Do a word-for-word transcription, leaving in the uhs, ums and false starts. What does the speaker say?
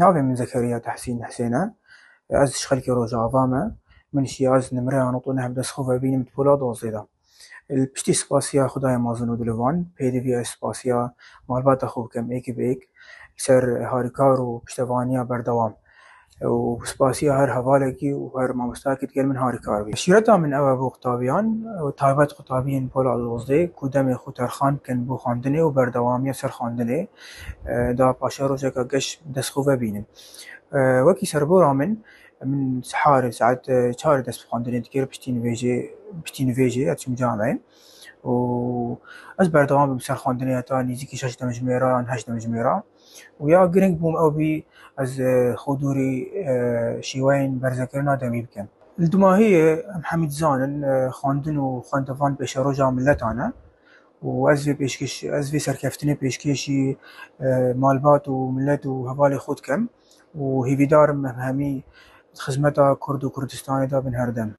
Navê min Zekeriya Tehsîn Husên e. Ez ji xelkê Rojava me. Min şiya ez nimreya nod û neh bi dest xwe ve bînim di pola dozdê de. Li piştî spasiya Xwedayê mezin û dilovan, pêdivî ez spasiya malbata xwe bikim êk bi êk, li ser harîkar û piştevaniya berdewam. Û spasiya her hevalekî û her mamostayekî digel min harîkar bî. Şîreta min ew e bo qutabiyan, û taybet qutabiyên pola dozdê ku demê xwe terxan bikin bo xwendinê û berdewamiya ser xwendinê, e, da paşê rojeka geş bi dest xwe ve bînim. E, wekî serbora min, min siharê saet, e, çarê dest bi xwendinê dikir, piştî nivêjê, piştî nivêjê ez çûm camê û ez berdewam bûm ser xwendinê heta nêzîkî şeş demjimêra yan heşt demjimêra. Û ya giring bûm ew bî ez, e, xwe dûrî, e, şîweyên berzekirina demî bikim. Li dimahiyê em hemî dizanin, e, xwendin û xwendevan pêşeroja miletan e û ez vê pêşkêş, ez vê serkeftinê pêşkêşî, e, malbat û milet û hevalê xwe dikim û hêvîdar im em hemî di xizmeta Kurd û Kurdistanê de bin her dem.